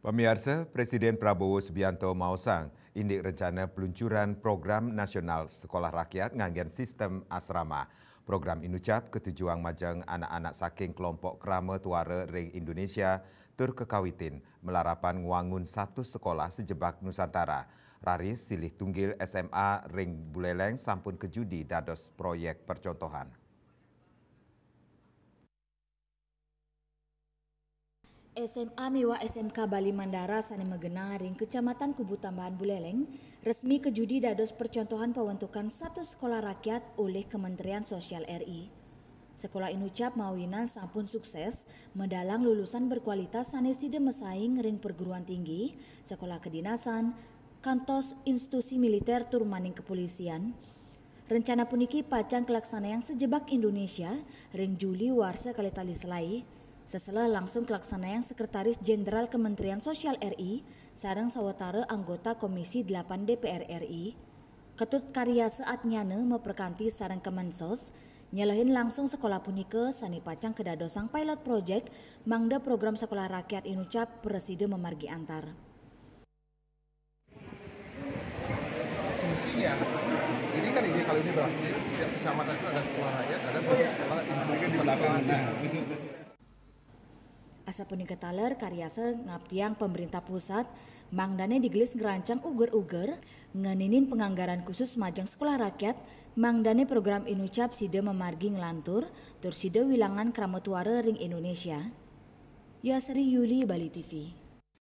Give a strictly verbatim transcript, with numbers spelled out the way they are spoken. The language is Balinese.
Pamiarsa, Presiden Prabowo Subianto maosang indik rencana peluncuran Program Nasional Sekolah Rakyat nganggen sistem asrama. Program inucap ketujuang majeng anak-anak saking kelompok krama tuara ring Indonesia tur kekawitin malarapan ngwangun satus sekolah sejebak Nusantara. Raris silih tunggil S M A ring Buleleng sampun kejudi dados proyek percontohan. S M A miwah S M K Bali Mandara sane magenah ring Kecamatan Kubu Tambahan Buleleng resmi kejudi dados percontohan pembentukan satus sekolah rakyat olih Kementerian Sosial R I. Sekolah inucap mawinan sampun sukses medalang lulusan berkualitas sane sida masaing ring perguruan tinggi, sekolah kedinasan, kantos institusi militer tur maning kepolisian. Rencana puniki pacang kalaksanayang sejebak Indonesia ring Juli warsa kalih tali selae. Seseleh langsung kalaksanayang Sekretaris Jenderal Kementerian Sosial R I sareng sawatara anggota Komisi delapan D P R R I. Ketut Karyasa Atnyana maprakanti sareng Kemensos nyelehin langsung sekolah punika sane pacang kadadosang pilot project mangda program sekolah rakyat inucap prasida mamargi antar. Semestinya ini kan ini kalau ini berhasil, tiap kecamatan itu ada sekolah rakyat, ada satu sekolah inklusi sekolah. Asapunika taler Karyasa ngaptiang pemerintah pusat mangdane digelis ngrancang uger-uger ngeninin penganggaran khusus majeng sekolah rakyat mangdane program inucap sida mamargi nglantur tur sida wilangan krama tuara ring Indonesia. Yasri Yuli, Bali T V.